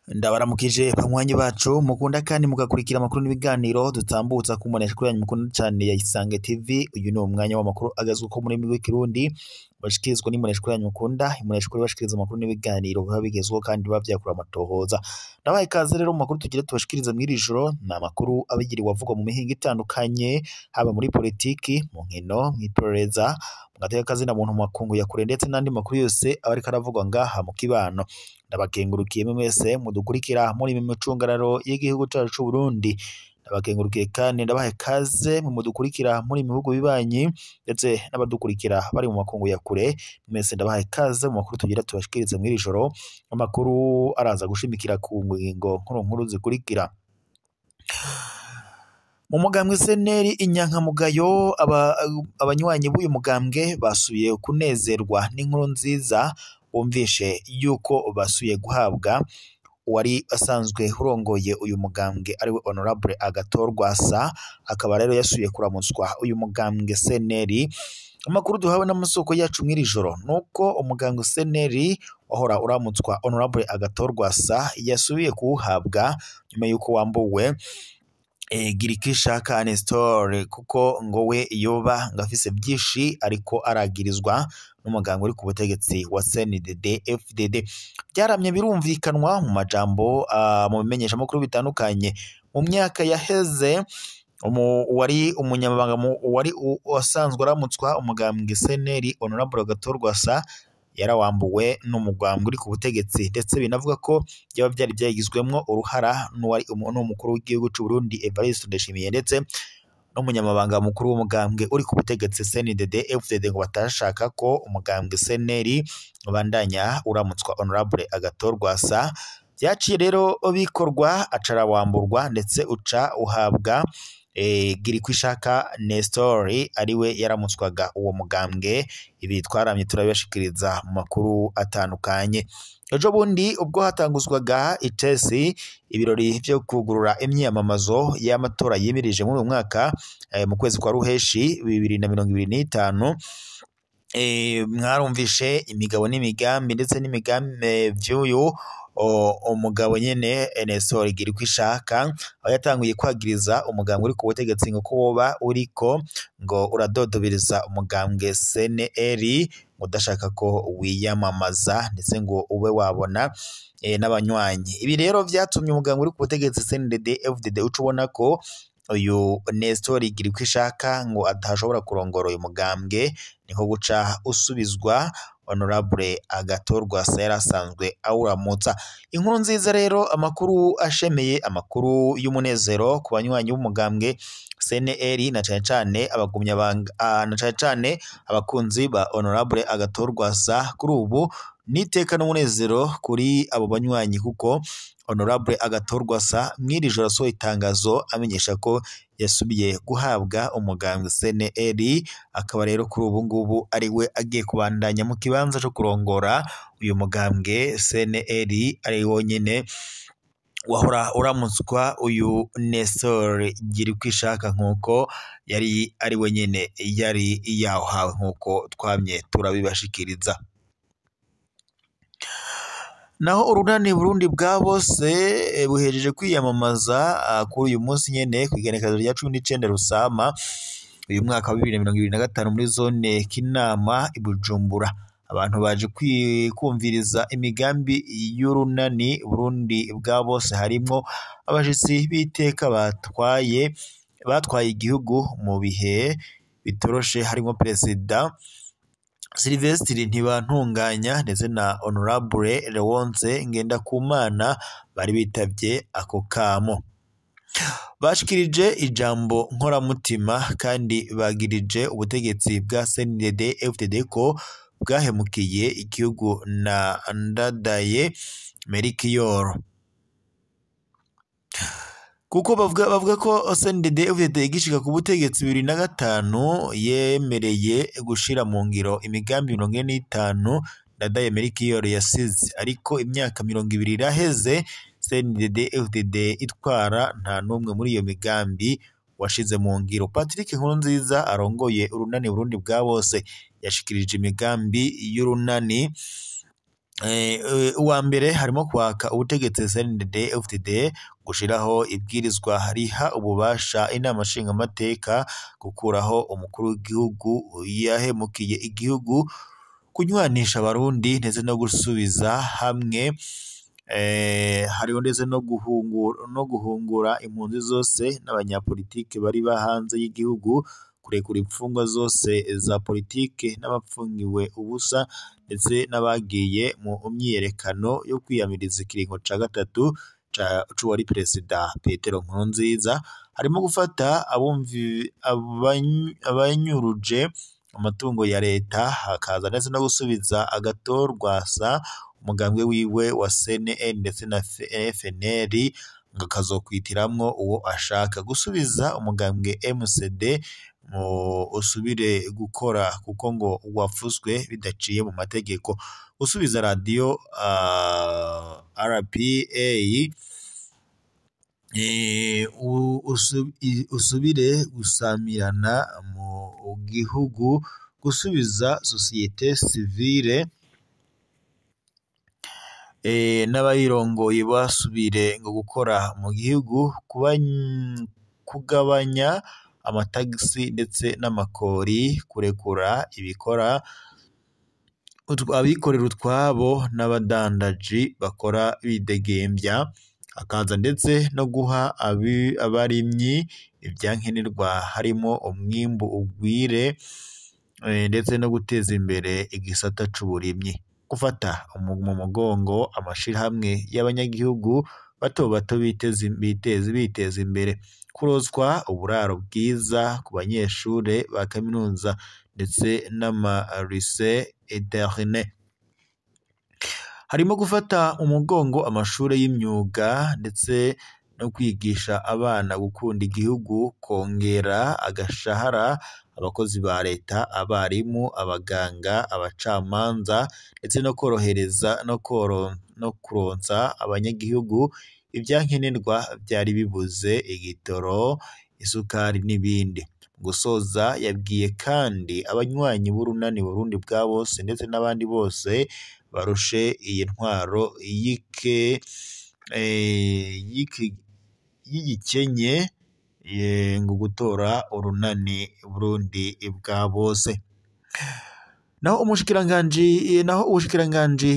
Ndabaramukije banywanyi bacu mukunda kandi mugakurikira amakuru n'ibiganiro dutambutsa ku mbonesha kuri yanyu mukunda cyane ya Isange TV. Uyu ni umwanya w'amakuru agezweho muri rurimi rw'ikirundi bashikirizwa n'imbonesha kuri yanyu mukunda, imbonesha kuri bashikiriza amakuru n'ibiganiro biba bigezweho kandi biba vyakura amatohoza. Ndabaye ikaze rero mu makuru tugira tubashikiriza mw'iri joro, ni amakuru abigiriwe avugwa mu mihingo itandukanye, haba muri politiki, mu nkino, mw'iperereza, mu gateka kazina muntu, mu makungu ya kure ndetse n'andi makuru yose aba ariko aravugwa ngaha mu kibano. Ndabakengurukiye mwese mudukurikira muri mu micungararo y'igihugu cacu c'u Burundi. Ndabakengurukiye kandi ndabaha ikaze mu mudukurikira muri mu bihugu bibanyi ndetse n'abadukurikira bari mu makungu ya kure. Mwese ndabaha ikaze mu makuru tugira tubashikirize mw'iri joro. Amakuru araza gushimikira ku ngingo nkuru nkuru zikurikira. Mu mugambwe CNL inyankamugayo, abanywanyi b'uyu mugambwe basubiye kunezerwa n'inkuru nziza bumvishe yuko basubiye guhabwa uwari asanzwe urongoye uyu mugambwe ariwe Honorable Agathon Rwasa, akaba rero yasubiye kuramutswa uyu mugambwe CNL. Amakuru duhawe n'amasoko yacu mw'iri joro nuko umugambwe CNL wahora uramutswa Honorable Agathon Rwasa yasubiye kuwuhabwa nyuma yuko wambuwe Girikishaka Nestor, kuko ngo we yoba ngafise byinshi ariko aragirizwa n'umuganga uri ku butegetsi wa CNDD FDD. Byaramye birumvikanwa mu majambo mu bimenyesha makuru bitandukanye mu myaka yaheze. Wari umunyamabanga wari wasanzwe aramutswa umugambwe CNL Honorable Agathon Rwasa yarawambuwe n'umugambwe uri ku butegetsi, ndetse binavuga ko byaba byari byagizwemwo uruhara n'uwari n'umukuru w'igihugu c'u Burundi Evariste Ndayishimiye ndetse n'umunyamabanga mukuru w'umugambwe uri ku butegetsi CNDD FDD, ngo batashaka ko umugambwe CNL ubandanya uramutswa Honorable Agathon Rwasa. Byaciye rero bikorwa acarawamburwa ndetse uca uhabwa Girikishaka Nestor ariwe yaramutswaga uwo mugambwe. Ibi twaramye turabibashikiriza mu makuru atandukanye. Ejo bundi ubwo hatanguzwaga itesi ibirori byo kugurura imyiyamamazo y'amatora yimirije muri uyu mwaka mu kwezi kwa Ruheshi 2025, mwarumvishe imigabo n'imigambi ndetse n'imigambi vy'uyu umugabo nyene Nestor Girikishaka, aho yatanguye kwagiriza umugambwe uri ku butegetsi ngo ko woba uriko ngo uradodobiriza umugambwe CNL ngo udashaka ko wiyamamaza ndetse ngo ube wabona n'abanywanyi. Ibi rero vyatumye umugambwe uri ku butegetsi CNDD FDD uca ubona ko uyu Nestor Girikishaka ngo atashobora kurongora uyu mugambwe, niko guca usubizwa Honorable Agathon Rwasa yari asanzwe awuramutsa. Inkuru nziza rero, amakuru ashemeye, amakuru y'umunezero ku banywanyi b'umugambwe CNL na cane cane abagumya na cane cane abakunzi ba Honorable Agathon Rwasa. Kuri ubu niteka n'umunezero kuri abo banywanyi, kuko Honorable Agathon Rwasa mw'iri joro asohoye itangazo amenyesha ko yasubiye guhabwa umugambwe CNL, akaba rero kuri ubu ngubu ari we agiye kubandanya mu kibanza cyo kurongora uyu mugambwe CNL, ari wonyene wahora uramutswa uyu Nestor Girikishaka nkuko yari ari wenyene yari yawuhawe nkuko twamye turabibashikiriza. Naho urunani Burundi bwa bose buhejeje kwiyamamaza kuri uyu munsi nyene kw'igenekerezo rya 19 Rusama uyu mwaka wa 2025 muri zone Kinama i Bujumbura. Abantu baje kumviriza imigambi y'urunani Burundi bwa bose, harimwo abashitsi b'iteka batwaye igihugu mu bihe bitoroshe, harimwo Perezida Silvestre Ntibantunganya ndetse na Honorable Leonce Ngendakumana bari bitavye ako kamo. Bashikirije ijambo nkoramutima kandi bagirije ubutegetsi bwa CNDD FDD ko bwahemukiye igihugu na Ndadaye Melchior, kuko bavuga ko CNDD FDD igishika ku butegetsi 2005 yemereye gushira mu ngiro imigambi 45 Ndadaye Melchior yasize, ariko imyaka 20 iraheze CNDD FDD itwara nta n'umwe muri iyo migambi washize mu ngiro. Patrick Nkurunziza arongoye urunani Burundi bwa bose yashikirije imigambi y'urunani. Uwa mbere harimo kwaka ubutegetsi CNDD FDD, gushiraho ibwirizwa riha ububasha inama nshingamateka, gukuraho umukuru w'igihugu yahemukiye igihugu, kunywanisha abarundi ndetse no gusubiza hamwe, hariho ndetse no guhungura impunzi zose n'abanyapolitike bari hanze y'igihugu, kurekura imfungwa zose za politike n'abapfungiwe ubusa ndetse n'abagiye mu myiyerekano yo kwiyamiriza ikiringo ca gatatu c'uwari perezida Petero Nkurunziza. Harimo gufata abanyuruje amatungo ya leta, hakaza ndetse no gusubiza agatorwasa umugambwe wiwe wa CNN ndetse na FNL ngo akazokwitiramwo uwo ashaka, gusubiza umugambwe MCD mu usubire gukora kuko ngo wafuswe bidaciye mu mategeko, gusubiza radio RPA usubire gusamirana mu gihugu, gusubiza societe civile n'abayirongoye basubire ngo gukora mu gihugu, kugabanya amatagisi ndetse n'amakori, kurekura ibikora abikorera utwabo n'abadandaji bakora bidegembya, hakaza ndetse no guha abarimyi ibyankenerwa harimo umwimbu ugwire ndetse no guteza imbere igisata c'uburimyi, gufata mu mugongo amashirahamwe y'abanyagihugu bato bato biteza imbere, kurozwa uburaro bwiza ku banyeshure ba kaminuza ndetse n'ama lycée interne. Harimo gufata umugongo amashure y'imyuga ndetse no kwigisha abana gukunda igihugu, kongera agashahara abakozi ba leta, abarimu, abaganga, abacamanza ndetse no korohereza no kuronsa abanyagihugu ibyankenerwa byari bibuze, igitoro, isukari n'ibindi. Gusoza yabwiye kandi abanywanyi b'urunani Burundi bwa bose ndetse n'abandi bose barushe iyi ntwaro y'igikenye ngo gutora urunani Burundi bwa bose. Naho ubushikiranganji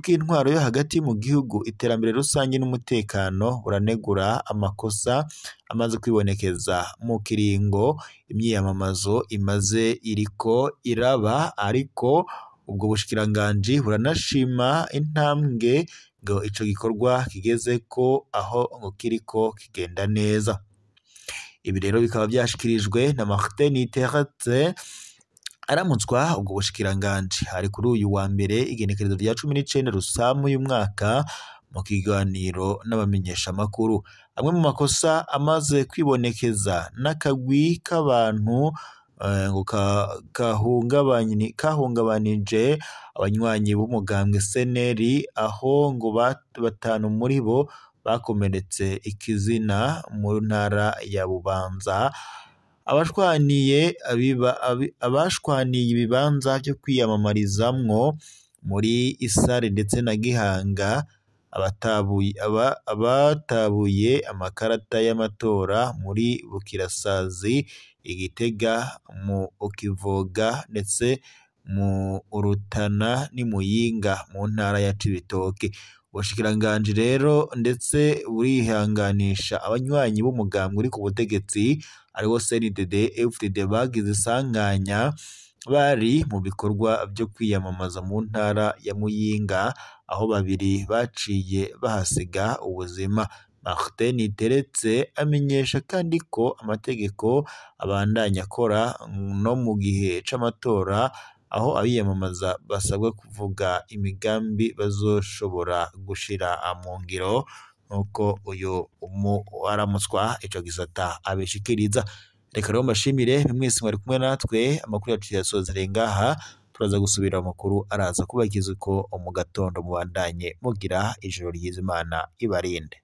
bw'intwaro yo hagati mu gihugu, iterambere rusange n'umutekano buranegura amakosa amaze kwibonekeza mu kiringo imyiyamamazo imaze iriko iraba, ariko ubwo bushikiranganji buranashima intambwe ngo ico gikorwa kigeze ko aho ngo kiriko kigenda neza. Ibi rero bikaba byashikirijwe na Martin Teretse aramutswa ubwo bushikiranganji hari kuri uyu wa mbere igenekerezo rya 19 Rusamu y'umwaka mu kiganiro n'abamenyesha makuru. Amwe mu makosa amaze kwibonekeza n'akagwi k'abantu ngo kahungabanije abanywanyi b'umugambwe CNL, aho ngo batanu muri bo bakomeretse ikizina mu ntara ya Bubanza. Abashwaniye ibibanza byo kwiyamamarizamwo muri Isare ndetse na Gihanga, abatabuye amakarata y'amatora muri Bukirasazi, Igitega, mu Kivoga ndetse mu Rutana n'Imuyinga mu ntara ya Cibitoke. Ubushikiranganji rero ndetse burihanganisha abanywanyi b'umugambwe uri ku butegetsi ariwo CNDD FDD bagize isanganya bari mu bikorwa byo kwiyamamaza mu ntara ya Muyinga, aho babiri baciye bahasiga ubuzima. Martin Teretse amenyesha kandi ko amategeko abandanya akora no mu gihe c'amatora, aho abiyamamaza basabwa kuvuga imigambi bazoshobora gushira mu ngiro, nkuko uyu aramutswa ico gisata abishikiriza. Reka rero mbashimire mwese mwari kumwe natwe, amakuru yacu yasozereye ngaha, turaza gusubira amakuru araza kubakiza uko mu gatondo. Mubandanye mugira ijoro ryiza, Imana ibarinde.